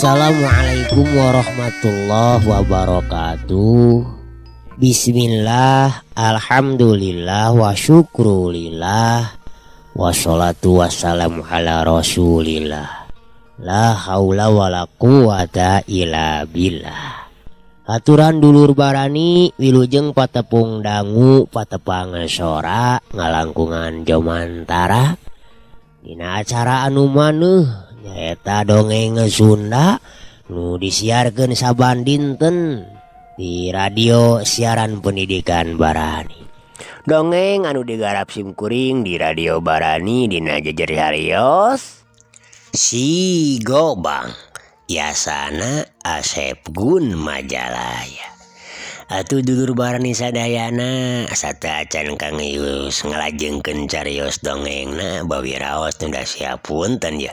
Assalamualaikum warahmatullahi wabarakatuh. Bismillah, alhamdulillah, wa syukrulillah, wassalatu wassalamu ala rasulillah. La haula wala quwata illa billah. Aturan dulur barani wilujeng patepung dangu patepang sora ngalangkungan jomantara. Dina acara anu maneuh nyaeta dongeng Sunda nu disiarkeun saban dinten di radio siaran pendidikan Barani. Dongeng anu digarap simkuring di radio Barani dina jejer hariyos Si Gobang Yasana Asep Gun Majalaya. Atuh dulur Barani sadayana sateuacan Kang Ius ngalajengkeun carios dongengna bawi raos tunda siap punten ya.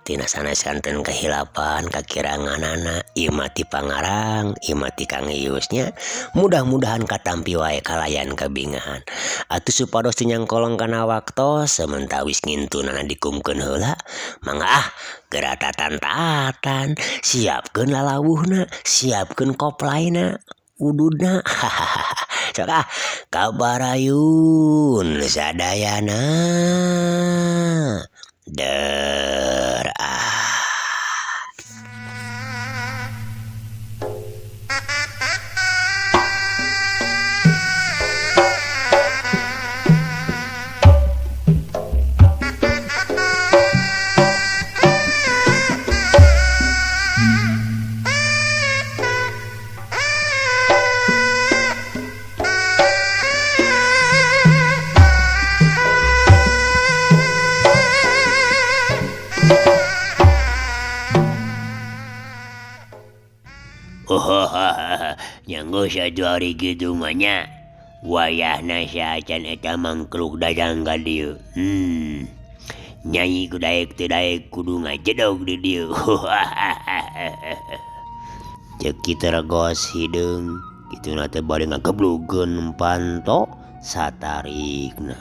Tina sanes santen kehilapan kakiranganana ieu mah ti pangarang ieu mah ti Kang Ius nya. Mudah-mudahan katampi wae kalayan kabingahan. Atuh supados teu nyangkolong kana waktos samentawis ngintunana dikumkeun heula mangga ah geura tatan-tatan siapkeun lalawuhna siapkeun koplaina ududna hahaha sok ah kabarayun sadayana der ah. Nyanggo satu hari gitu mah wayahna saacan eta mangkluk dagang ka dieu. Nyanyi ku daek teu daek kudu ngajedog di dieu. Ceuk kitu regos hideung kituna teh bade ngageblugeun panto satarikna.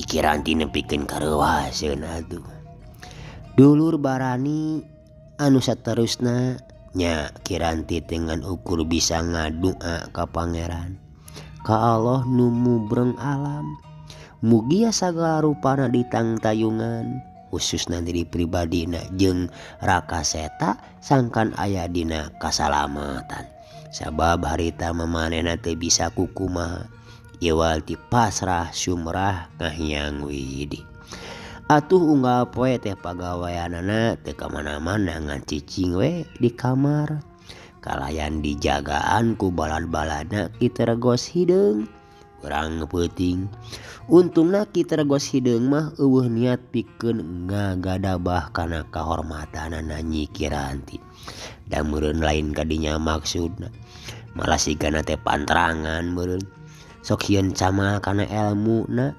Kiranti nepikeun kareuwaseun atuh. Dulur Barani anu saterusna nya Kiranti dengan ukur bisa ngadua ka Pangeran ka Allah nu mubreng alam mugia sagala rupana ditangtayungan khususna diri pribadina jeung Raka Seta sangkan aya dina kasalamatan sabab harita mamanehna teu bisa kukumaha iwal ti pasrah sumrah ngahyang widi. Atuh unggal poe teh pagaweanana teu ka mana-mana ngan cicing we di kamar kalayan dijagaan ku balad-baladna Ki Tergos Hideung urang peuting. Untungna Ki Tergos Hideung mah eueuh niat pikeun ngagadabah kana kahormatanana Nyi Kiranti. Da meureun lain kadinya maksudna malah sigana teh pantrangan meureun sok hieun camal kana elmuna.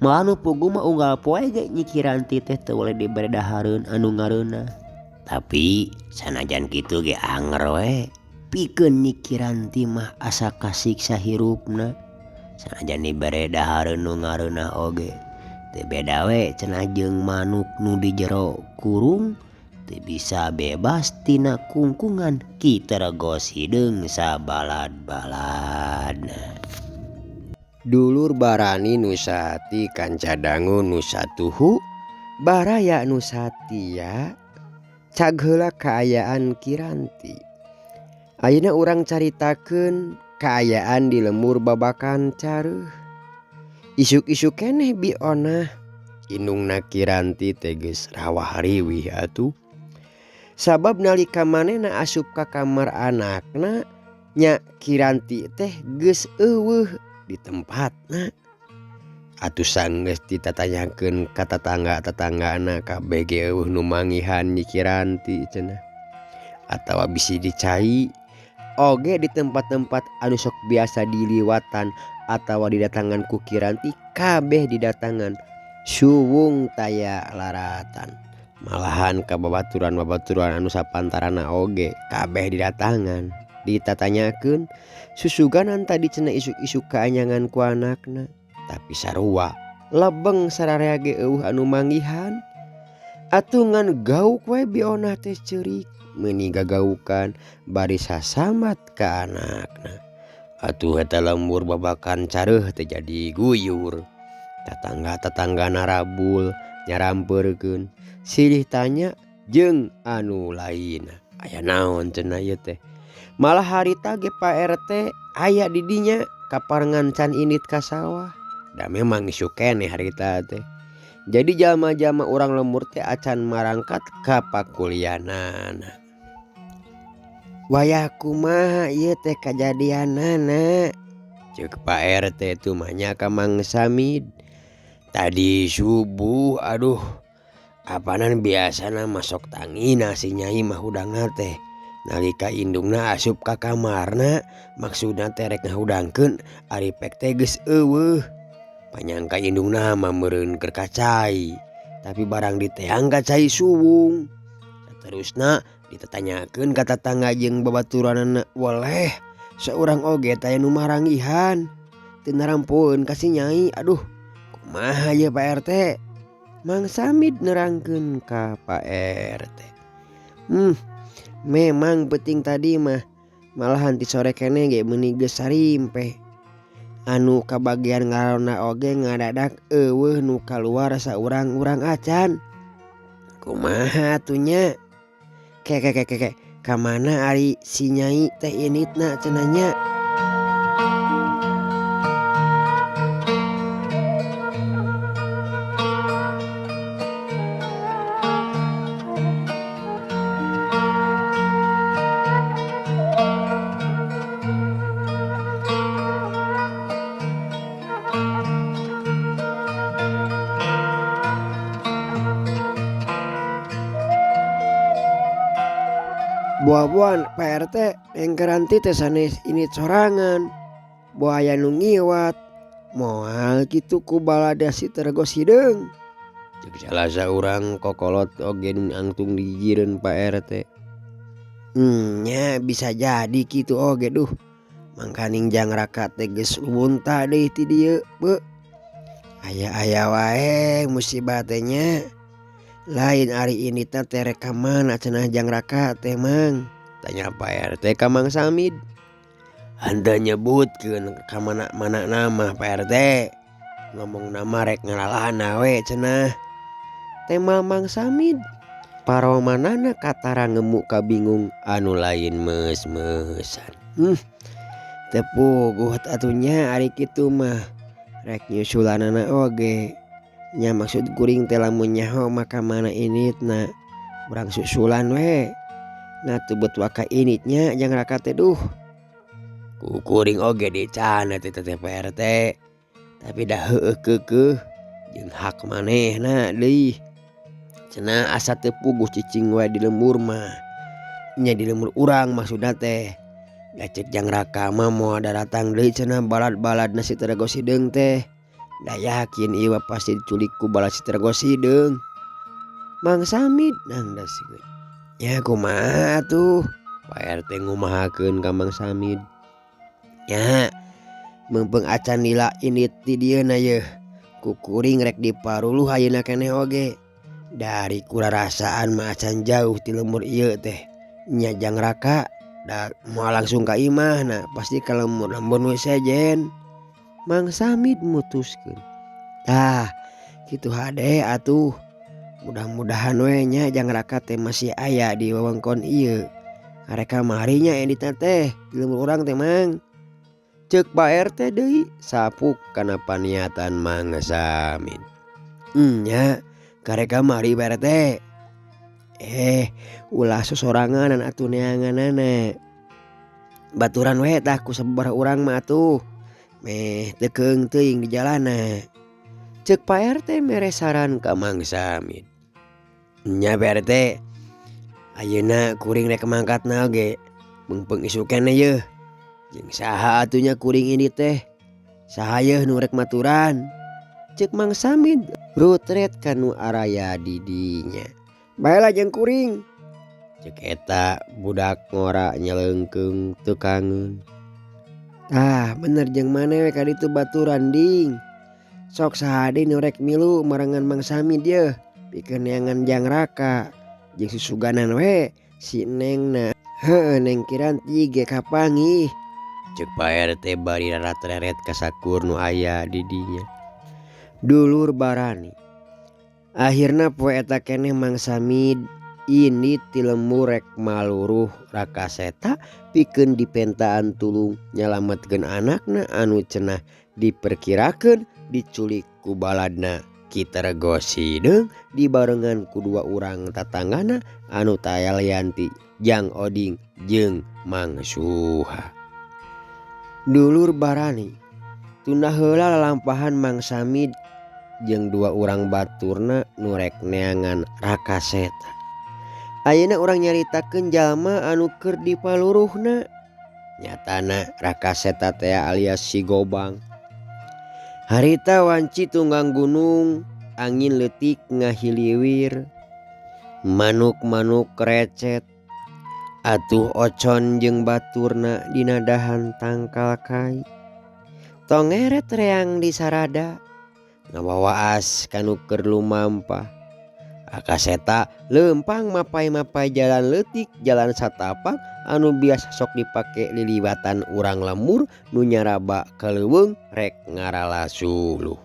Malah nu puguh mah unggal poe ge Nyi Kiranti teh teu boleh dibere dahareun anu ngareunah. Tapi sanajan kitu ge anger we pikeun Nyi Kiranti mah asa kasiksa hirupna. Sanajan dibere dahareun nu ngareunah oge teu beda we cenah jeung manuk nu di jero kurung teu bisa bebas tina kungkungan Ki Tergos Hideung sabalad-baladna. Dulur Barani nu sati kanca dangu nu satuhu baraya nu satia cag heula kaayaan Kiranti. Ayeuna urang caritakeun kaayaan di lemur babakan careuh. Isuk-isuk keneh bionah indungna Kiranti teh geus rawah riwih atuh. Sabab nalika manehna asup ka kamar anakna nya Kiranti teh geus eueuh di tempatna. Atuh sanggeus ditatanyakeun ka tatangga-tatanggana kabeh ge eueuh nu manggihan Nyi Kiranti cenah. Atawa bisi dicai oge di tempat-tempat anu sok biasa diliwatan atawa didatangan ku Kiranti kabeh didatangan suwung taya laratan. Malahan ka babaturan-babaturan anu sapantarana oge kabeh didatangan ditatanyakeun susuganan tadi cenah isuk-isuk kaanyangan ku anakna. Tapi sarua lebeng sararea ge eueuh anu manggihan. Atuh ngan gauk we bionah teh ceurik meuni gagaukan bari sasambat ka anakna. Atuh eta lembur babakan careuh teh jadi guyur. Tatangga-tatanggana rabul nyarampeurkeun silih tanya jeung anu lainna. Aya naon cenah ieu teh. Malah harita ge Pak RT aya di dinya kaparengan can indit ka sawah. Da memang isuk keneh harita teh. Jadi jalma-jalma urang lembur teh acan marangkat ka pakulianana. Wayah kumaha ieu teh kajadianana? Ceuk Pak RT tumanya ka Mang Samid. Tadi subuh aduh apanan biasana masok tangina si Nyai mah hudangna teh. Nalika indungna asup ka kamarna maksudna teh rek ngahudangkeun ari pek teh geus eueuh. Panyangka indungna mah meureun keur ka cai, tapi barang diteang ka cai suwung. Saterusna ditatanyakeun ka tatangga jeung babaturanana weleh saurang oge taya nu maranggihan. Teu narampoeun ka si Nyai aduh kumaha ieu Pak RT. Mang Samid nerangkeun ka Pak RT. Memang penting tadi mah malahan ti sore keneh ge meuni geus sarimpe. Anu kabagian ngaronda oge ngadadak eueuh nu kaluar saurang-urang acan. Kumaha atuh nya? Keke ka mana ari si Nyai teh inditna cenah nya? Buah-buahan Pak RT Neng Kiranti teh sanes indit sorangan. Boh aya nu ngiwat moal kitu ku balada si Tergos hideung. Ceuk salah saurang kokolot oge nu angtung digigireun Pak RT. Nya bisa jadi kitu oge duh. Mangkaning jang raka teh geus lumunta deui ti dieu beuh. Aya-aya wae musibah teh nya. Lain ari inditna teh rek ka mana cenah jang raka teh Mang? Tanya Pak RT ka Mang Samid. Henteu nyebutkeun ka mana-mana nama Pak RT. Ngomong nama rek ngalalana we cenah. Tema Mang Samid. Paromanana katara ngemu kabingung anu lain meus-meusan. Teu puguh atuh nya ari kitu mah. Rek nyusulanana oge. Nya maksud kuring teh lamun nyaho mah ka mana inditna urang susulan we. Nah teu waka inditnya jang raka teh duh. Ku kuring oge dicana teh teh Pak RT. Tapi dah heueuh keukeuh jeung hak manehna deui. Cenah asa teu puguh cicing wae di lembur mah. Nya di lembur urang maksudna teh. Da ceuk jang raka mah moal daratang deui cenah balad-baladna si Tergos hideung teh. Da yakin ieu pasti diculik ku balad si Tergos hideung. Mang Samid nangdaskeun. Nya kumaha atuh? Pak RT ngumahakeun ka Mang Samid. Nya meungpeung acan lila indit di dieu na yeuh. Ku kuring rek diparuluh ayeuna keneh oge. Dari kurarasaan mah acan jauh ti lembur ieu teh. Nya jang raka da moal langsung ka imahna pasti ka lembur-lembur nu sejen. Mang Samid mutuskeun. Tah kitu hade atuh. Mudah-mudahan we nya jang raka teh masih aya di wewengkon ieu. Karek kamari nya inditna teh di lembur urang teh Mang. Ceuk Pak RT deui sapuk kana paniatan Mang Samid. Nya karek kamari Pak RT. Eh ulah sosoranganan atuh neanganana. Baturan we tah ku sababaraha urang mah atuh. Meh teu keung teuing di jalana. Ceuk Pak RT mere saran ka Mang Samid. Nya Pak RT ayeuna kuring rek mangkatna oge meungpeung isuk keneh yeuh. Jeung saha atuh nya kuring ini teh. Saha yeuh nu rek maturan. Ceuk Mang Samid rutret ka nu araya di dinya. Bae lah jeung kuring. Ceuk eta budak ngora nyeleungkeung teu kangen. Tah bener jeung maneh we ka ditu baturan ding. Sok saha deui nu rek milu marengan Mang Samid yeuh pikeun neangan Jang Raka. Jeung susuganan we si Nengna. Heueuh Neng Kiranti ge kapanggih. Ceuk Pak RT bari rarat-reret ka sakur nu aya di dinya. Dulur barani. Akhirna poe eta keneh Mang Samid indit ti lembur rek maluruh Raka Seta pikeun dipentaan tulung nyalametkeun anakna anu cenah diperkirakeun diculik ku baladna Ki Terego Sideung dibarengan ku dua urang tatanggana anu taya lianti Jang Oding jeung Mang Suha. Dulur barani tunda heula lalampahan Mang Samid jeung dua urang baturna nu rek neangan Raka Seta. Ayeuna urang nyaritakeun jalma anu keur dipaluruhna. Nyatana Raka Seta teh alias si Gobang. Harita wanci tunggang gunung, angin leutik ngahiliwir, manuk-manuk recet, atuh ocon jeung baturna dina dahan tangkal kai. Tongeret reang di sarada, ngawawaas kanu keur lumampah. Raka Seta leumpang mapai-mapai jalan leutik jalan satapak anu biasa sok dipake liliwatan urang lembur nu nyaraba ka leuweung rek ngarala suluh.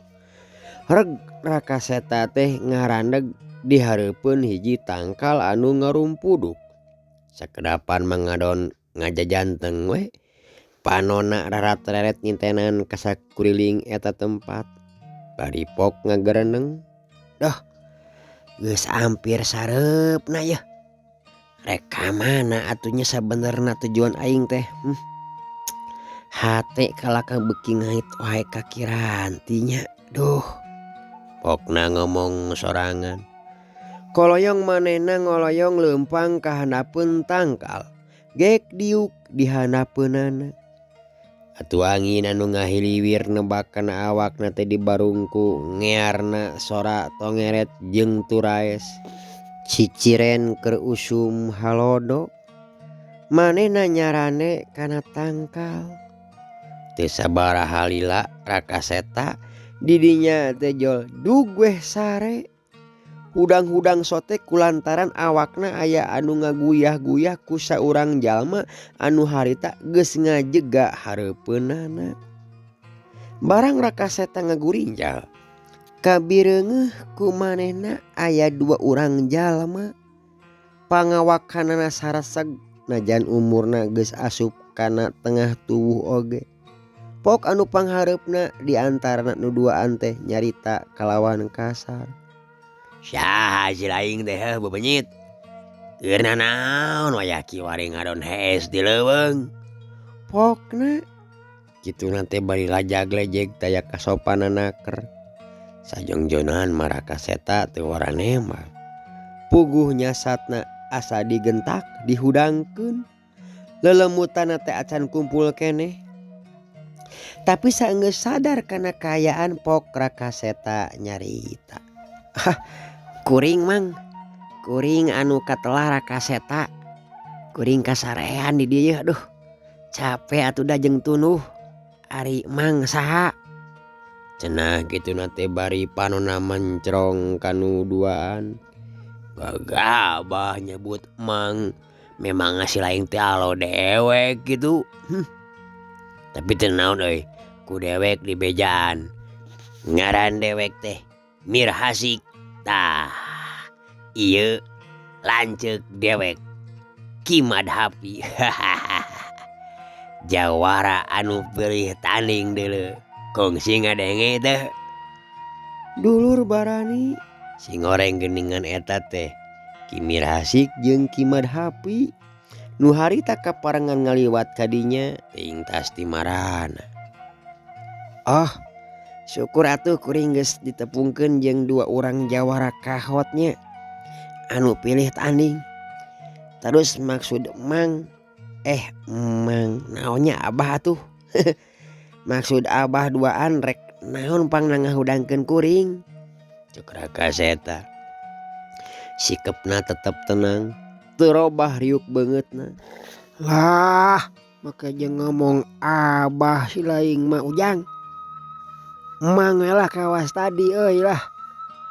Reg Raka Seta teh ngarandeg di hareupeun hiji tangkal anu ngarumpuduk. Sakedapan mangadon ngajajanteng we panona rarat-reret ngintenan ka sakuriling eta tempat. Bari pok ngagereneng. Doh geus hampir sareupna yeuh. Rek ka mana atuh nya sabenerna tujuan aing teh. Hate kalaka beuki ngait wae ka Kiranti nya. Duh. Pokna ngomong sorangan. Koloyong manehna ngoloyong leumpang ka handapeun tangkal. Gek diuk di handapeunana. Atuh angin anu ngahiliwir nebak kana awakna teh dibarungku ngearna sora tongeret jeung turaes. Ciciren keur usum halodo. Manehna nyarande kana tangkal. Teu sabaraha lila Raka Seta di dinya teh jol dug weh sare. Hudang-hudang sote kulantaran awakna aya anu ngaguyah-guyah ku saurang jalma anu harita geus ngajega hareupeunana. Barang Raka Seta ngagurinjal, kabireungeuh ku manehna aya dua urang jalma. Pangawakanana sareseg najan umurna geus asup kana tengah tubuh oge. Pok anu panghareupna di antarana nu duaan teh nyarita kalawan kasar. Saha si laing teh heuh bebenyit. Keur nanaon wayah kiwari ngadon hees di leuweung. Pokna kituna teh bari lajag-lejeg taya kasopanan naker. Sajongjonan mah Raka Seta teu waranema. Puguh nyasatna asa digentak dihudangkeun. Lelemutanna teh acan kumpul keneh. Tapi saenggeus sadar kana kaayaan pok Raka Seta nyarita. Hah, kuring mang, kuring anu katelah Raka Seta, kuring kasarean di dieu aduh, capek atuh da jeung tunduh. Ari mang saha? Cenah kituna teh bari panona mencrong kanu duaan. Gagabah nyebut mang, memang si laing teh alo dewek gitu. Tapi teu naon euy, ku dewek dibejaan. Ngaran dewek teh Mirhasik. Tah, ieu lanceuk dewek Ki Madhapi. Jawara anu pilih tanding deuleu. Kungsi ngadenge teh. Dulur barani sing goreng geuningan eta teh. Ki Mirhasik jeung Ki Madhapi nu harita kaparengan ngaliwat ka dinya teuing tas ti marana. Oh syukur atuh kuring geus ditepungkeun jeung dua urang jawara kahot nya anu pilih tanding. Terus maksud Mang Mang naonnya Abah atuh maksud Abah duaan rek naon pangna ngahudangkeun kuring. Cek Raka Seta. Sikepna tetep tenang teu robah riuk beungeutna. Lah make jeung ngomong Abah si laing mah Ujang. Mang we lah kawas tadi euy lah.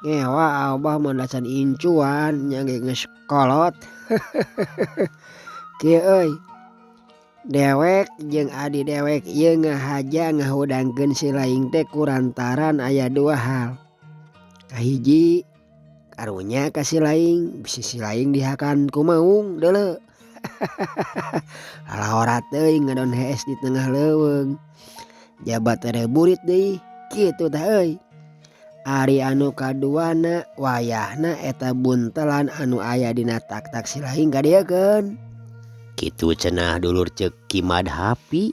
Ngewa Abah mah dacan incuan nya ge geus kolot. Kieu euy. Dewek jeung adi dewek ieu ngahaja ngahudangkeun si laing teh kulantaran aya dua hal. Kahiji karunya ka si laing bisi si laing dihakan ku maung deuleu. Lalahora teuing ngadon hees di tengah leuweung. Jabat tere burit deui kitu tah euy. Ari anu kaduana wayahna eta buntelan anu aya dina tak-tak si laing kadieukeun. Kitu cenah dulur ceuk Ki Madhapi.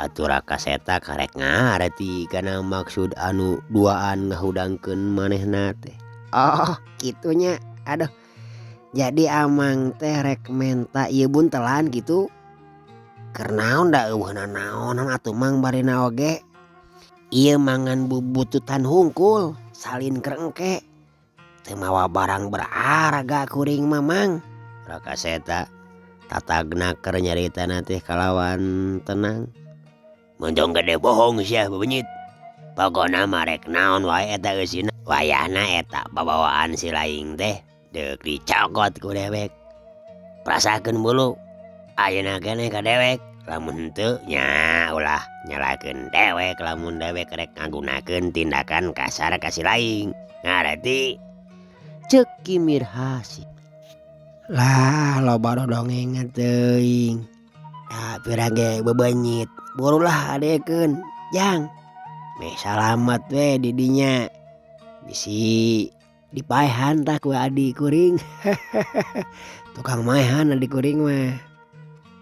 Atuh Raka Seta karek ngarti kana maksud anu duaan ngahudangkeun manehna teh. Oh kitunya aduh. Jadi amang teh rek menta ieu buntelan gitu. Keur naon da eueuh nanaonan atuh Mang barina oge. Ieu mangan bubututan hungkul salin keur engke. Teu mawa barang berharga kuring mah Mang. Raka Seta tatagna keur nyaritana teh kalawan tenang. Montong gede bohong sia bebenyit. Pokona mah rek naon wae eta eusina. Wayahna eta babawaan si laing teh deuk dicokot ku dewek. Prasakeun bulu ayeuna keneh ka dewek. Lamun henteu nya ulah nyalakeun dewek lamun dewek rek ngagunakeun tindakan kasar ka si laing. Ngarti? Ceuk Ki Mirhasik. Lah loba dodongeng teuing. Da pira ge bebenyit. Burulah adekeun Jang. Meh salamet we di dinya. Bisi dipaehan tah ku adi kuring. Tukang maehan adi kuring mah.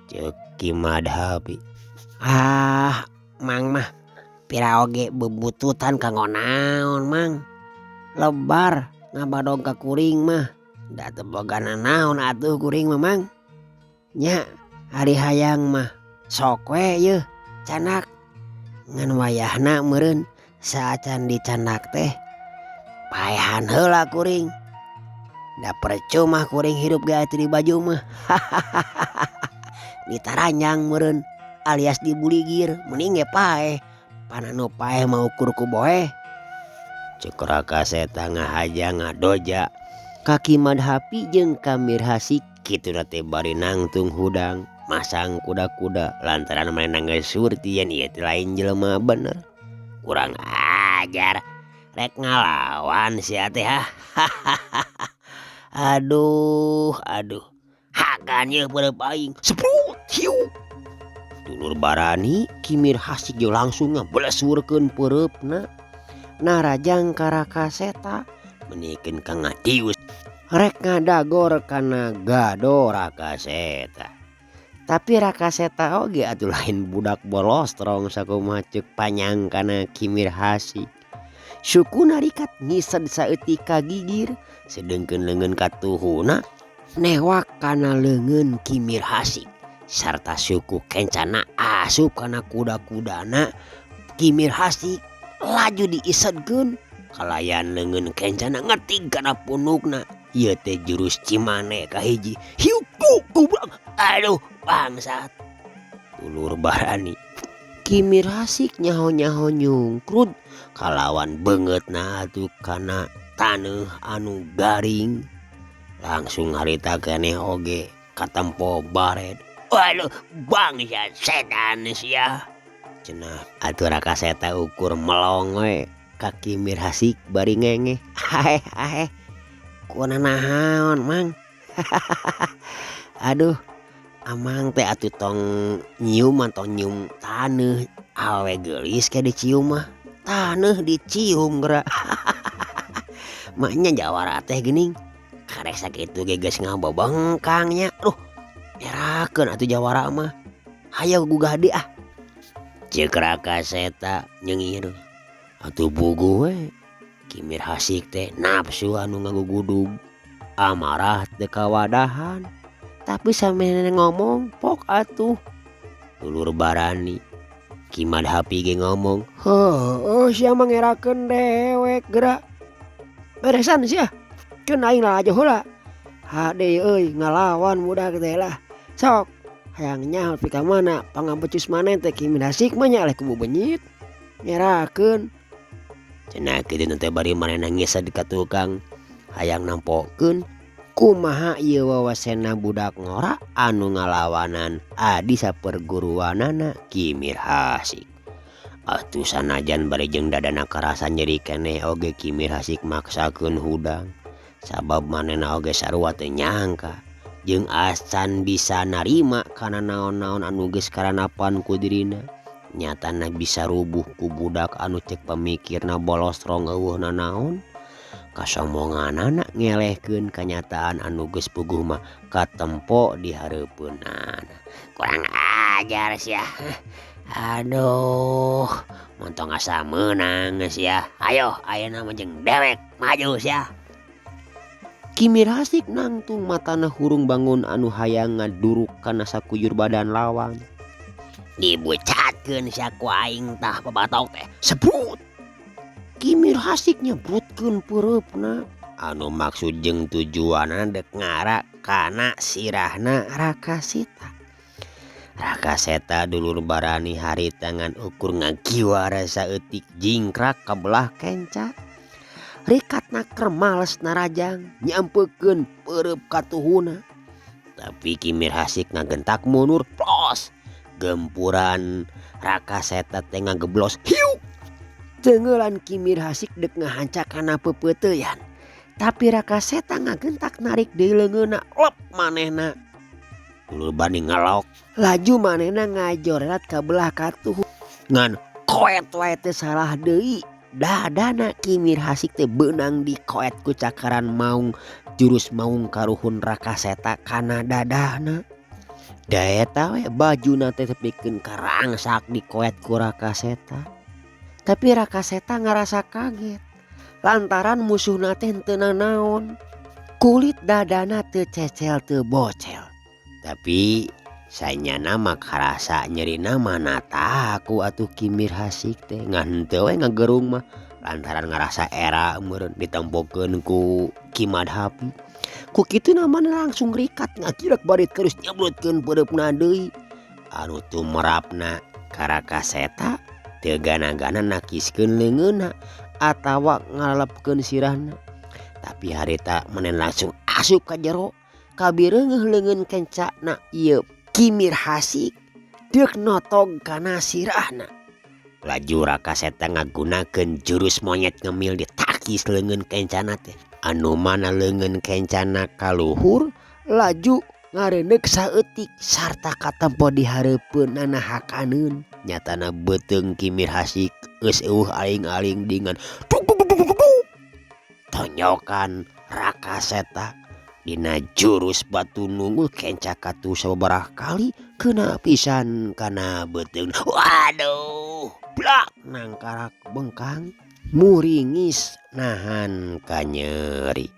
Ceuk Ki Madhapi. Ah Mang mah pira oge bubututan kanggo naon Mang. Lebar ngabadog ka kuring mah. Da teu boga nanaon atuh kuring mah Mang. Nya ari hayang mah sok we yeuh canak. Ngan wayahna meureun saacan dicandak teh paehan heula kuring. Da percuma kuring hirup ge atuh di baju mah. Ditaranjang meureun alias dibuligir mending ge paeh. Pan anu paeh mah ukur ku boeh. Ceuk Raka Seta ngahaja ngadoja. Ka Ki Madhapi jeung ka Mirhasik kituna teh bari nangtung hudang masang kuda-kuda lantaran manehna geus surti yen ieu teh lain jelema bener. Kurang ajar rek ngalawan sia teh ha. Aduh aduh hakan yeuh peureup aing seprut hiuk. Dulur barani Ki Mirhasik jeung langsung ngabelesurkeun peureupna. Narajang ka Raka Seta menikeun ka ngadius rek ngadagor kana gado Raka Seta. Tapi Raka Seta oge atuh lain budak bolostrong sakumaha ceuk panyangkana Ki Mirhasik. Sukuna rikat ngised saeutik ka gigir sedengkeun leungeun katuhuna newak kana leungeun Ki Mirhasik sarta suku kencana asup kana kuda-kudana Ki Mirhasik laju diisedkeun kalayan leungeun kencana ngetig kana punukna. Ieu teh jurus Cimane kahiji. Hiuk goblok. Aduh bangsat. Dulur barani Ki Mirhasik nyaho-nyaho nyungkrud kalawan beungeutna atuh kana taneuh anu garing. Langsung harita keneh oge katempo bared. Waduh bangsat setan sia. Cenah atuh Raka Seta ukur melong we ka Ki Mirhasik bari ngengeh. Aeh aeh kunanaon Mang. Aduh amang teh atuh tong nyium tong nyium taneuh awewe geulis ke dicium mah taneuh dicium geura. Maknya jawara teh geuning Karek sakitu ge geus ngababengkang nya. Duh, ngerakeun atuh jawara mah. Hayo gugah deui ah. Ceuk Raka Seta nyengir. Atuh puguh we. Ki Mirhasik teh nafsu anu ngagugudug. Amarah teu kawadahan. Tapi samemeh ngomong pok atuh. Dulur barani. Ki Madhapi ge ngomong, "Heueuh sia mah ngerakeun dewek geura. Beresan sia. Keun aing lalajo heula. Hade euy ngalawan budak teh lah. Sok hayang nyaho nepi ka mana pangabecus maneh teh Ki Mirhasik mah nya eleh ku bubenyit. Ngerakeun." Cenah kitu teh bari manehna ngised ka tukang hayang nempokeun kumaha ieu wawasena budak ngora anu ngalawanan adi saperguruanana Ki Mirhasik. Atuh sanajan bari jeung dadana karasa nyeri keneh oge Ki Mirhasik maksakeun hudang. Sabab manehna oge sarua teu nyangka jeung acan bisa narima kana naon-naon anu geus karanapan ku dirina. Nyatana bisa rubuh ku budak anu cek pamikirna bolosrong eueuh nanaon. Kasombonganana ngelehkeun kanyataan anu geus puguh mah katempo di hareupeunana. Kurang ajar sia. Aduh, montong asa meunang sia. Ayo ayeuna mah jeung dewek maju sia. Ki Mirhasik nangtung matana hurung bangun anu hayang ngaduruk kana sakujur badan lawan. Dibucatkeun sia ku aing tah pabatok teh. Sebrut. Ki Mirhasik nyebrutkeun peureupna anu maksud jeung tujuanna dek ngara kana sirahna Raka Seta. Raka Seta dulur barani harita ngan ukur ngagiwara saeutik jingkrak kabelah kenca. Rikatna keur males narajang nyampekeun peureub katuhuna. Tapi Ki Mirhasik ngagentak mundur plos. Gempuran Raka Seta teh ngageblos hiuk. Teunggeulan Ki Mirhasik dek ngahanca kana peupeuteuyan. Tapi Raka Seta ngagentak narik deui leungeunna lep manehna. Dulur bani ngalok. Laju manehna ngajorelat ka belah katuhu. Ngan koet wae teu salah deui. Dadana Ki Mirhasik teh beunang dikoet ku cakaran maung jurus maung karuhun Raka Seta kana dadana. Da eta we bajuna teh tepikeun karangsak dikoet ku Raka Seta. Tapi Raka Seta ngarasa kaget lantaran musuhna teh henteu nanaon. Kulit dadana teu cecel teu bocel. Tapi sanyana mah karasa nyerina mah nataku atuh Ki Mirhasik teh ngan henteu we ngagerung mah lantaran ngarasa era meureun ditempokeun ku Ki Madhapi. Ku kituna manehna langsung rikat ngagirek bari terus nyebrutkeun peureupna deui. Anu tumerapna ka Raka Seta teu gana-gana nakiskeun leungeunna atawa ngalelepkeun sirahna. Tapi harita manehna langsung asup ka jero kabireungeuh leungeun kencana ieu Ki Mirhasik deuk notog kana sirahna. Laju Raka Seta ngagunakeun jurus monyet ngemil ditakis leungeun kencana teh. Anu mana leungeun kencana kaluhur laju ngareundeuk saeutik sarta katempo di hareupeunana hakaneun. Nyatana beuteung Ki Mirhasik geus eueuh aling-aling dengan tonyokan Raka Seta dina jurus batu nunggul kenca katuh sababaraha kali kena pisan kana beuteung. Waduh, blak nangkarak bengkang muringis nahan kanyeri.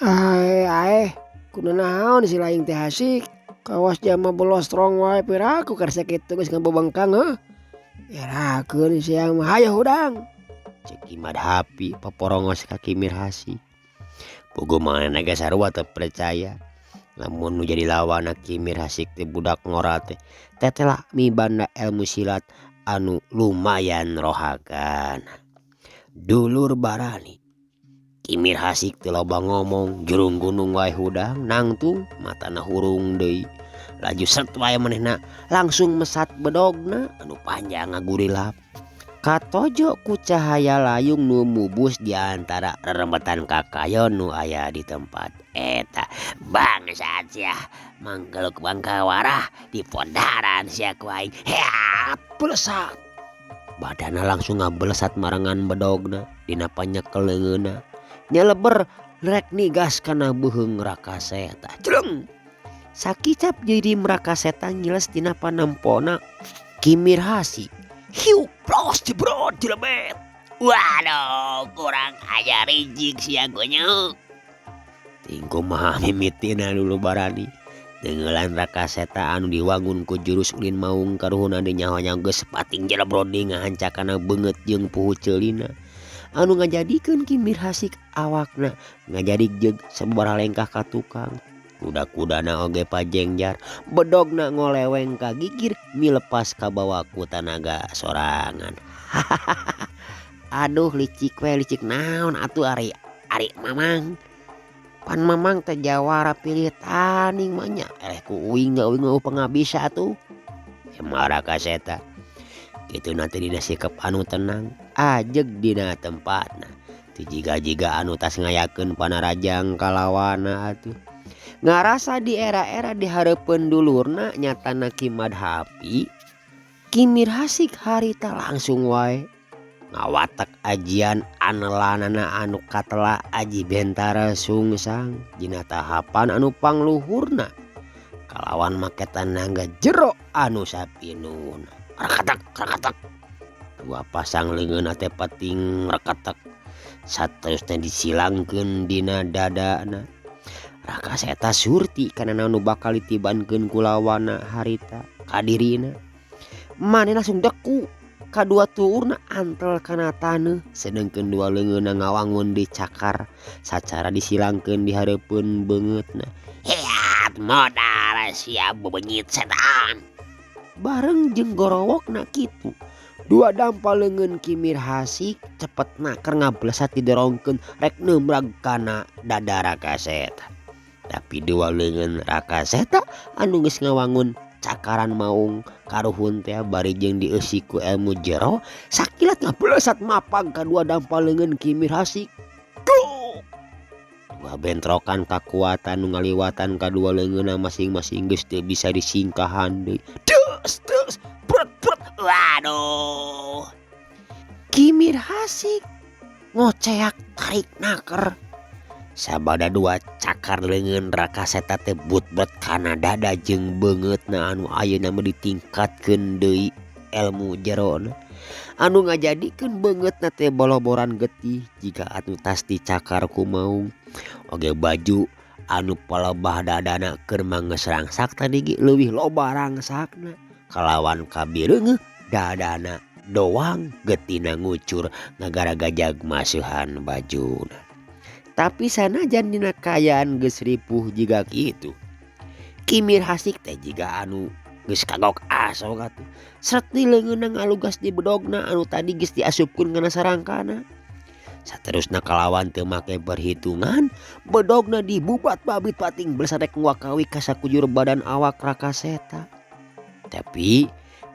Ae ae kudu naon si laing teh hasik. Kawas jama bolostrong wae piraku karsa kitu geus ngabebengkang heuh. Erakeun sia mah hayo hudang. Ceuk Ki Madhapi paporongos ka Ki Mirhasik. Puguh manehna ge sarua teu percaya. Lamun nu jadi lawanna Ki Mirhasik teh budak ngora teh tetela mibanda ilmu silat anu lumayan rohagana. Dulur barani. Ki Mirhasik teu loba ngomong jurung gunung wae hudang nangtung matana hurung deui. Laju set wae manehna langsung mesat bedogna anu panjang ngagurilap. Katojo ku cahaya layung nu mubus di antara rerembetan kakayon nu aya di tempat eta. Bangsat sia manggeluk bangkawarah di pondaran sia ku aing. Heat belesat. Badana langsung ngabelesat marengan bedogna dina panyekel leungeunna. Nyeleber Rek nigas kana beuheung Rakaseta. Jleng! Sakicap jirim Rakaseta ngiles tina panempona Ki Mirhasik. Hiu plos jebrot jelebet. Waduh, kurang ajar rijik sia gonyok. Ting kumaha mimitina dulu barani. Tenggelan Rakaseta anu diwangun ku jurus ulin maung karuhuna deui nyaho-nyaho geus pating jelebrot deui ngahancakana beungeut jeung puhu ceulina. Anu ngajadikeun Ki Mirhasik awakna ngajadi jeung sababaraha lengkah ka tukang. Kuda-kudana oge pajengjar, bedogna ngoleweng ka gigir milepas kabawa ku tanaga sorangan. Aduh licik we licik naon atuh ari ari Mamang. Pan Mamang teh jawara pilih tanding mah nya eleh ku uing ge uing eueuh pangabisa atuh. Ema Rakaseta. Kituna teh dina sikep anu tenang ajeg dina tempatna. Teu jiga-jiga anu tas ngayakeun panarajang kalawana atuh. Ngarasa di era-era di hareupeun dulurna nyatana Ki Madhapi, Ki Mirhasik harita langsung wae ngawatek ajian anelanana anu katela aji bentara sungsang dina tahapan anu pangluhurna kalawan make tanaga jero anu sapinuna. Rakatak rakatak dua pasang leungeunna teh pating rakatak saterusna disilangkeun dina dadana. Rakaseta surti kana naon nu bakal ditibankeun ku lawanna harita ka dirina. Manehna langsung deku kadua tuurna antel kana taneuh sedengkeun dua leungeunna ngawangun dicakar sacara disilangkeun di hareupeun beungeutna. Hiat modal sia bebenyit setan. Bareng jeung gorowokna kitu. Dua dampal leungeun Ki Mirhasik cepetna keur ngablesat didorongkeun rek neumrag kana dada Rakaseta. Tapi dua leungeun Rakaseta anu geus ngawangun cakaran maung karuhun teh bari jeung dieusi ku ilmu jero sakilat ngablesat mapag ka dua dampal leungeun Ki Mirhasik. Duh! Dua bentrokan kakuatan nu ngaliwatan kadua leungeunna masing-masing geus teu bisa disingkahan deui. Deus deus brut brut waduh. Ki Mirhasik ngoceak tarik naker. Sabada dua cakar leungeun Rakaseta teh but-but kana dada jeung beungeutna anu ayeuna mah ditingkatkeun deui ilmu jerona. Anu ngajadikeun beungeutna teh boloboran getih jiga anu tas dicakar ku maung. Oge baju anu palebah dadana keur manggeus rangsak tadi ge leuwih loba rangsakna. Kalawan kabireungeuh dadana doang getihna ngucur ngagaragajag maseuhan bajuna. Tapi sanajan dina kaayaan geus ripuh jiga kitu. Ki Mirhasik teh jiga anu geus kagok asok atuh. Sret di leungeunna ngalugas di bedogna anu tadi geus diasupkeun kana sarangkana. Saterusna kalawan teu make perhitungan, bedogna dibubat babit pating blesat rek nguak-ngawik ka sakujur badan awak Rakaseta. Tapi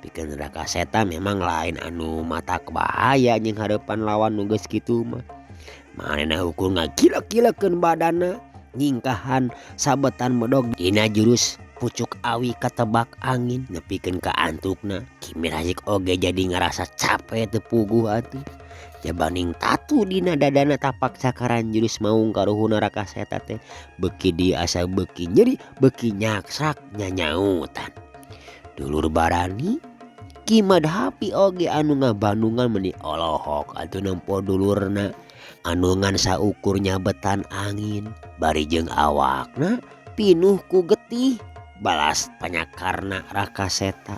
pikeun Rakaseta memang lain anu matak bahaya jeung hareupan lawan nu geus kitu mah. Manehna ukur ngagilek-gilekeun badanna nyingkahan sabetan bedog dina jurus pucuk awi katebak angin nepikeun ka antukna. Ki Mirhasik oge jadi ngarasa capek teu puguh atuh. Jabaning tatu dina dadana tapak cakaran jurus maung karuhuna Rakaseta teh beuki dieu asa beuki nyeri beuki nyaksak nyanyautan. Dulur barani Ki Madhapi oge anu ngabandungan meuni olohok atuh nempo dulurna anu ngan saukur nyabetan angin bari jeung awakna pinuh ku getih balas panyakarna Rakaseta.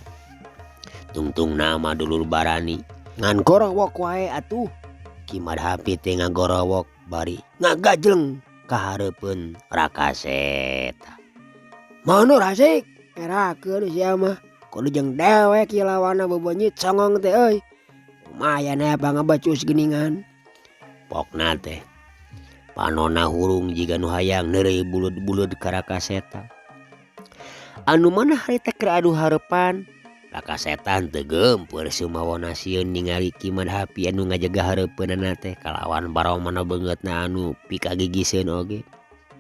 Tungtung nama dulur barani ngan gorowok wae atuh. Ki Madhapi teh ngagorowok bari ngagajleng ka hareupeun Rakaseta. Mana Rasik? Ngerakeun sia mah. Kudu jeung dewek ieu lawanna bebenyit songong teh euy. Lumayan aya pangabecus geuningan. Pokna teh panona hurung jiga nu hayang neureuy bulud-bulud ka Rakaseta. Anu mana harita keur adu hareupan Rakaseta teu geumpeur sumawona sieun ningali Ki Madhapi anu ngajaga hareupeunana teh kalawan baromana beungeutna anu pikagigiseun oge.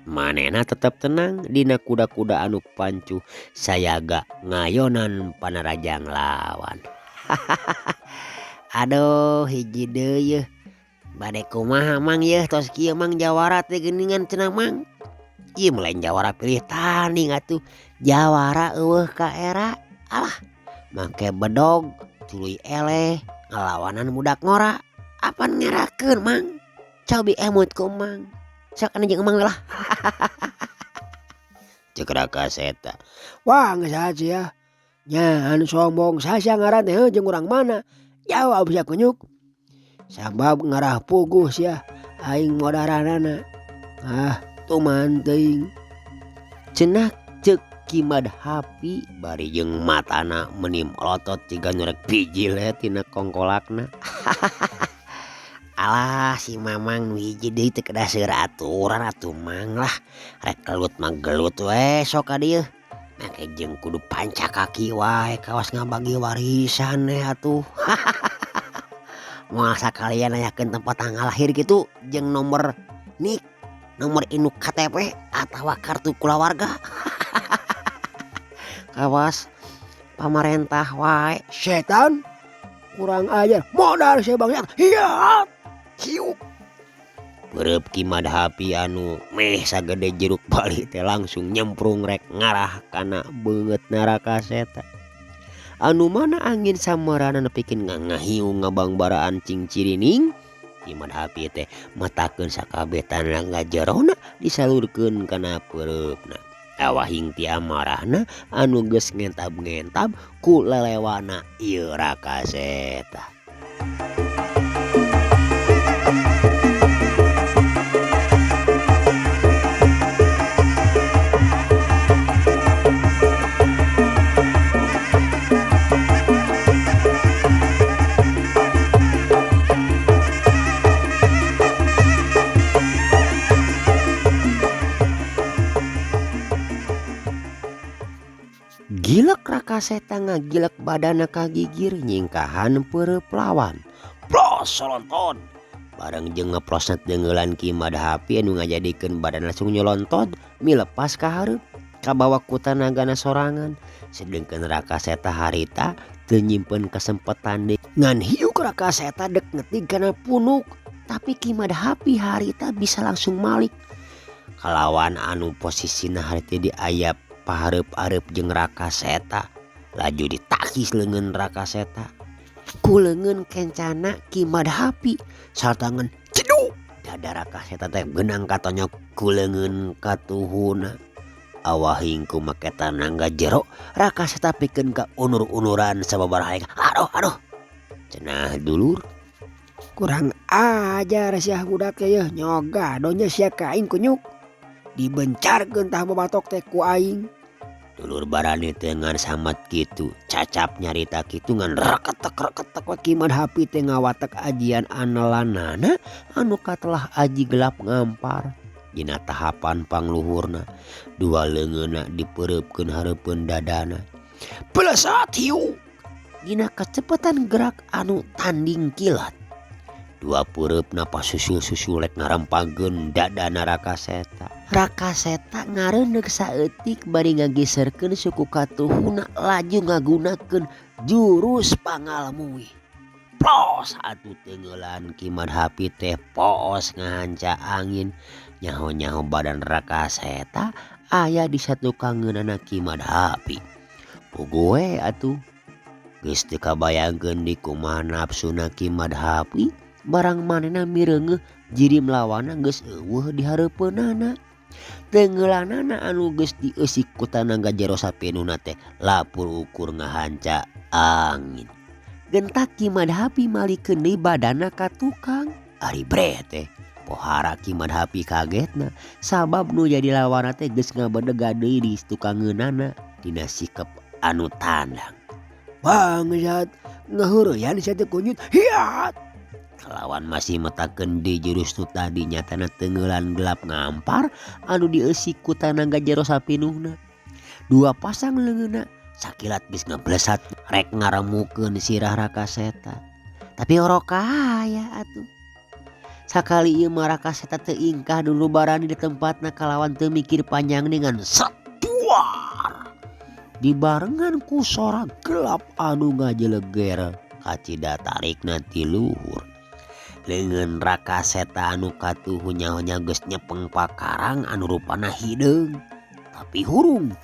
Manehna tetep tenang dina kuda-kuda anu pancuh sayaga ngayonan panarajang lawan. Aduh hiji deui yeuh. Bade kumaha Mang yeuh tos kieu Mang jawara teh geuningan cenah Mang. Ieu mah lain jawara pilih tanding atuh, jawara eueuh ka era. Alah, make bedog tuluy eleh ngalawanan budak ngora. Apan ngerakeun Mang? Cobi emut ku Mang. Sok anu jeung Emang lah. Ceuk Raka Seta. Wah geus saha sia. Nya anu sombong saha sia ngaran teh heuh jeung urang mana? Jawab sia kunyuk. Sabab ngarah puguh sia aing modaranana. Ah tuman teuing. Cenah ceuk Ki Madhapi bari jeung matana meuni melotot jiga nu rek bijil we tina kongkolakna. Alah si Mamang nu hiji deui teh kedah seueur aturan atuh Mang lah. Rek gelut mah gelut we sok ka dieu. Make jeung kudu panca kaki wae kawas ngabagi warisan we atuh. Moal sakalian nanyakeun tempat tanggal lahir kitu jeung nomor nik, nomor induk KTP atawa kartu kulawarga. Kawas pamarentah wae. Setan kurang ajar modal sia bangsat. Hiat. Hiup. Peureub Ki Madhapi anu meh sagede jeruk bali teh langsung nyemprung rek ngarah kana beungeutna Raka Seta. Anu mana angin samarana nepikeun ngahiung ngabangbaraan cingcirining. Ki Madhapi teh matakeun sakabeh tanaga jerona disalurkeun kana peureubna. Awahing ti amarahna anu geus ngentab-ngentab ku lelewana ieu Raka Seta. Gilek Raka Seta ngagilek badana kagigir nyingkahan peureup lawan. Plos solonton. Bareng jeung ngeplosna deungeulan Ki Madhapi anu ngajadikeun badan langsung nyolontot milepas ka hareup kabawa ku tanagana sorangan. Sedengkeun Raka Seta harita teu nyimpen kasempetan deui. Ngan hiuk Raka Seta dek ngetig kana punuk, tapi Ki Madhapi harita bisa langsung malik. Kalawan anu posisina harita diayap pahareup-areup jeung Raka Seta, laju ditakis leungeun Raka Seta. Ku leungeun kencana Ki Madhapi sartangan ceduk dada Raka Seta teh beunang katonyok ku leungeun katuhuna. Awahing ku make tanaga jero Raka Seta pikeun ka unur-unuran sababaraha. Aduh aduh cenah dulur. Kurang ajar sia budak teh yeuh nyoga donya sia ka aing kunyuk. Dibencarkeun tah babatok teh ku aing. Dulur barani teh ngan samet kitu, cacap nyarita kitu ngan reketek-reketek we Ki Madhapi teh ngawatek ajian anelanana anu katelah aji gelap ngampar. Dina tahapan pangluhurna, dua leungeunna dipeureupkeun hareupeun dadana. Pelesat hiu. Dina kacepetan gerak anu tanding kilat. Dua peureupna pasusul-susul rek ngarempangkeun dadana Raka Seta. Raka Seta ngareundeuk saeutik bari ngageserkeun suku katuhuna laju ngagunakeun jurus pangalmui. Plos atuh teungeulan Ki Madhapi teh poos ngahanca angin. Nyaho-nyaho badan Raka Seta aya di satukangeunana Ki Madhapi. Puguh we atuh. Geus teu kabayangkeun di kumaha nafsuna Ki Madhapi. Barang manehna mireungeuh jirim lawanna geus eueuh di hareupeunana. Teungeulanana anu geus dieusik ku tanaga jero sapinuhna teh lapur ukur ngahanca angin. Gentak Ki Madhapi malikeun deui badana ka tukang. Ari bre teh pohara Ki Madhapi kagetna sabab nu jadi lawanna teh geus ngabedega deui di tukangeunana dina sikep anu tandang. Bangsat ngaheureyan sia teh kunyut. Hiat. Kalawan masih metakeun di jurus nu tadi nyatana teungeulan gelap ngampar anu dieusi ku tanaga jero sapinuhna. Dua pasang leungeunna sakilat geus ngablesat rek ngaremukeun sirah Raka Seta. Tapi orokaya atuh. Sakali ieu mah Raka Seta teu ingkah dulu barani di tempatna kalawan teu mikir panjang dengan setuar. Dibarengan ku sora gelap anu ngajeleger kacida tarikna ti luhur. Leungeun Raka Seta anu katuhu nyaho-nyaho geus nyepeng pakarang anu rupana hideung tapi hurung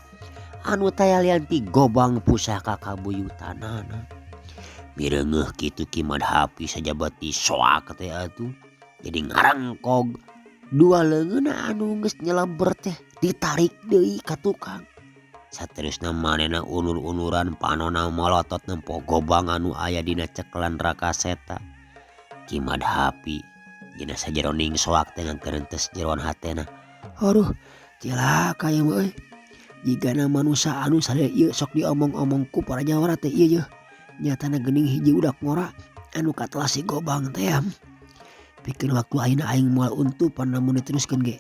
anu taya lian ti gobang pusaka kabuyutanana. Mireungeuh kitu Ki Madhapi sajabati soak teh atuh jadi ngarengkog dua leungeunna anu geus nyeleber teh ditarik deui ka tukang. Saterusna manehna unur-unuran panona molotot nempo gobang anu aya dina cekelan Raka Seta. Ki Madhapi dina sajeroning soak teh ngagerentes jeroan hatena. Aduh cilaka ieu mah euy. Jigana manusa anu salila ieu sok diomong-omong ku para jawara teh ieu yeuh. Nyatana geuning hiji budak ngora anu katelah si gobang teh. Pikeun waktu ayeuna aing moal untupan lamun diteruskeun ge.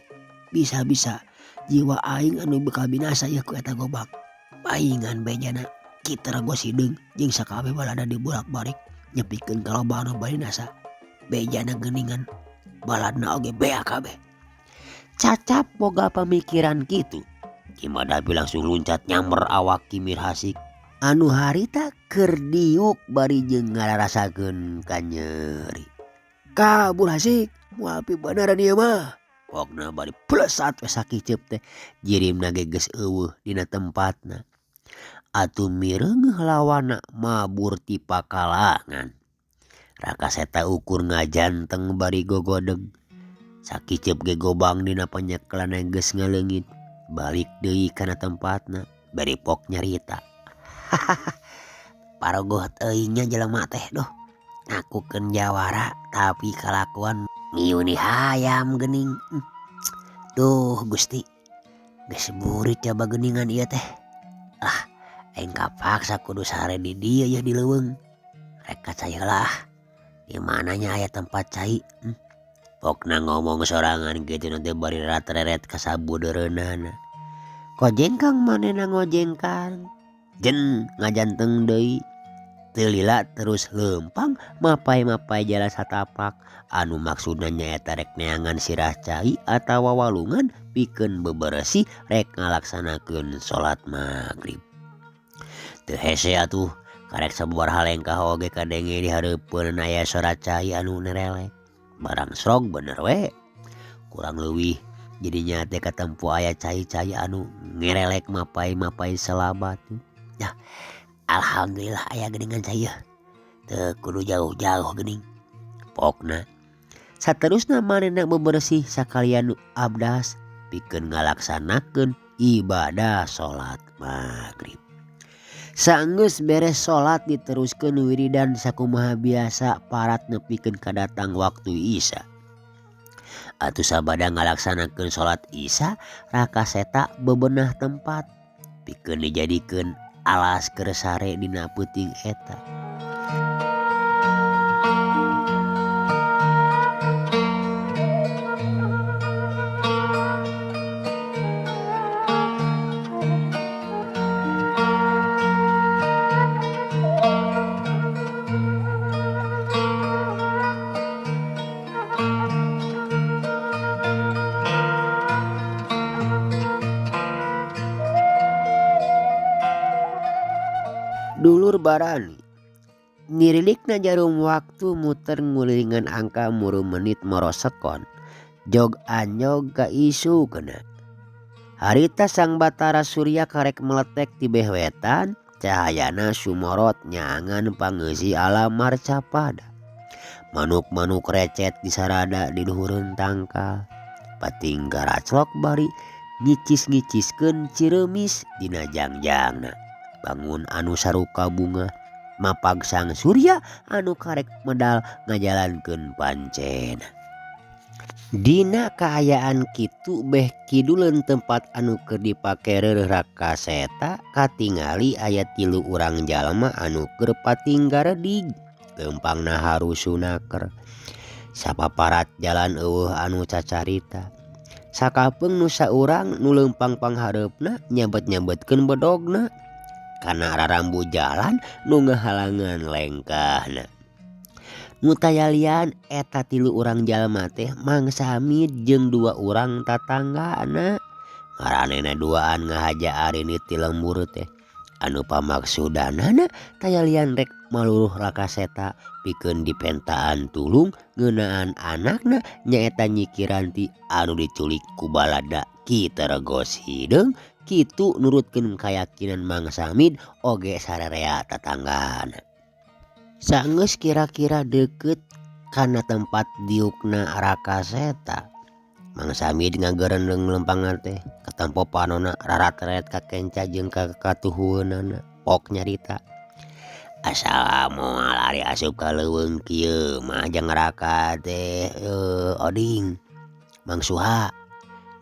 Bisa-bisa jiwa aing anu bakal binasa ieu ku eta gobang. Paingan bejana Ki Terago Sideung jeung sakabeh balada dibolak-balik nyepikeun ka loba anu binasa. Bejana geuningan baladna oge beak kabeh. Cacap boga pamikiran kitu. Ki Madhapi langsung luncat nyamber awak Ki Mirhasik anu harita keur diuk bari jeung ngararasakeun kanyeri. Kabur Hasik, moal pibeneran ieu mah. Pokna bari plesat we sakiceup teh jirimna ge geus eueuh dina tempatna. Atuh mireungeuh lawanna mabur ti pakalangan. Raka Seta ukur ngajanteng bari gogodeg. Sakiceup ge gobang dina panyekelanna geus ngaleungit. Balik deui kana tempatna bari pok nyarita. Parogoh teuing nya jelema teh duh. Ngakukeun jawara tapi kalakuan ngiyuni hayam geuning. Duh Gusti, geus burit coba geuningan ieu teh. Ah, aing kapaksa kudu sare di dieu yeuh di leuweung. Rek ka cai heula ah. Di mana nya aya tempat cai? Pokna ngomong sorangan kitu teh bari ratreret ka sabudeureunana. Kojengkang manehna ngojengkang. Jen ngajanteng deui. Teu lila terus leumpang mapai-mapai jalan satapak anu maksudna nyaeta rek neangan sirah cai atawa walungan pikeun beberesih rek ngalaksanakeun salat magrib. Teu hese atuh karek sababaraha lengkah oge kadenge di hareupeun aya sora cai anu nerelek. Barang srog bener we. Kurang leuwih jadinya teh katempo aya cai-cai anu ngerelek mapai-mapai selabat. Yah, alhamdulillah aya geuningan cai yeuh. Teu kudu jauh-jauh geuning. Pokna saterusna manehna bebersih sakalian abdas pikeun ngalaksanakeun ibadah salat magrib. Saenggeus beres salat diteruskeun wiridan sakumaha biasa parat nepikeun kadatang waktu Isya. Atuh sabada ngalaksanakeun salat Isya, Raka Seta bebenah tempat pikeun dijadikeun alas keur sare dina peuting eta. Dulur barani ngirilikna jarum waktu muter ngulilingan angka muru menit morosekon jog anyog ka isu kena. Harita sang Batara Surya karek meletek ti beh wetan cahayana sumorot nyaangan pangeusi alam marcapada. Manuk-manuk recet disarada di luhureun tangkal. Pating garaclok bari ngicis-ngiciskeun cireumis dina jangjangna. Bangun anu saruka bunga mapag sang Surya anu karek medal ngajalankeun pancena. Dina kaayaan kitu beh kiduleun tempat anu keur dipake reureuh Raka Seta katingali aya tilu urang jalma anu keur pating garedig leumpangna harusunaker. Sapaparat jalan eueuh anu cacarita. Sakapeung nu saurang nu leumpang panghareupna nyabet-nyabetkeun bedogna. Kana rarambu jalan nu ngahalangan lengkahna. Nu tayalian eta tilu urang jalma teh Mang Samid jeung dua urang tatanggana. Maranehna duaan ngahaja arini ti lembur teh. Anu pamaksudanana taya lian rek maluruh Raka Seta pikeun dipentaan tulung ngeunaan anakna nyaeta Nyi Kiranti anu diculik ku balada Ki Tergos Hideung kitu nurutkeun kayakinan Mang Samid oge sararea tatanggana. Sanggeus kira-kira deukeut kana tempat diukna Raka Seta, Mang Samid ngagerendeng lempangna teh katempo panonna rarat-ret ka kenca jeung ka katuhueunana pok nyarita. Asal moal ari asup ka leuweung kieu mah jang raka teh oding Mang Suha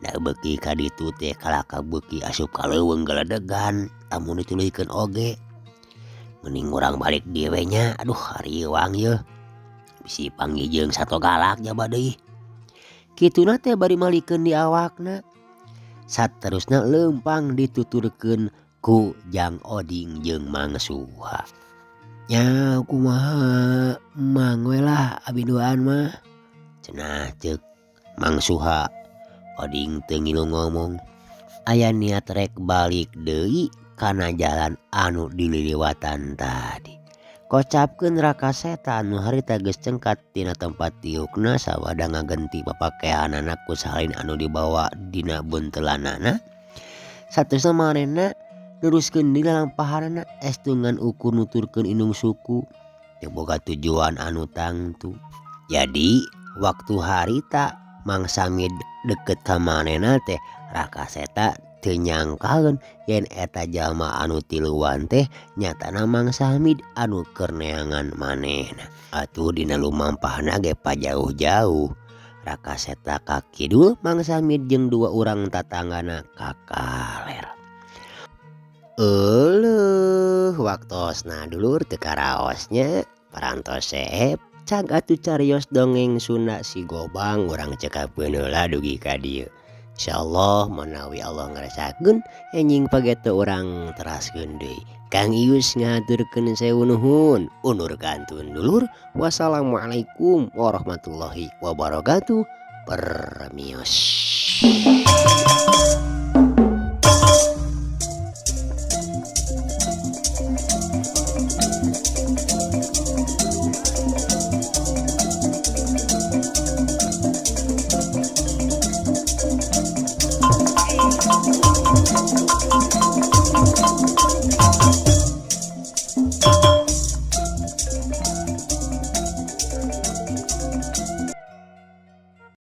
da beuki ka ditu teh kalahka beuki asup ka leuweung geledegan lamun dituluykeun oge. Mending urang balik dieu we nya aduh hariwang yeuh bisi panggih jeung sato galak jaba deui. Kituna teh bari malikeun di awakna. Saterusna leumpang dituturkeun ku Jang Oding jeung Mang Suha. Nya kumaha mang we lah abi duaan mah cenah ceuk Mang Suha. Oding teu ngilu ngomong aya niat rek balik deui kana jalan anu dililiwatan tadi. Kocapkeun Raka Seta anu harita geus cengkat tina tempat diukna sawada ngagenti papakeanana ku salin anu dibawa dina buntelanana. Saterusna manehna neruskeun deui lalampahanana estu ngan ukur nuturkeun indung suku teu boga tujuan anu tangtu. Jadi waktu harita Mang Samid deket ka manehna teh Raka Seta teu nyangkaeun yen eta jalma anu tiluan teh nyatana Mang Samid anu keur neangan manehna. Atuh dina lumampahna ge pajauh-jauh Raka Seta ka kidul Mang Samid jeung dua urang tatanggana ka kaler. Euleuh waktosna dulur teu karaosnya parantos seep cag atuh carios dongeng Sunda si Gobang urang cekapkeun heula dugi ka dieu. Insyaallah manawi Allah ngaresakeun enjing pageto urang teraskeun deui. Kang Ius ngahaturkeun sewu nuhun undur kantun dulur. Wassalamualaikum warahmatullahi wabarakatuh. Permios.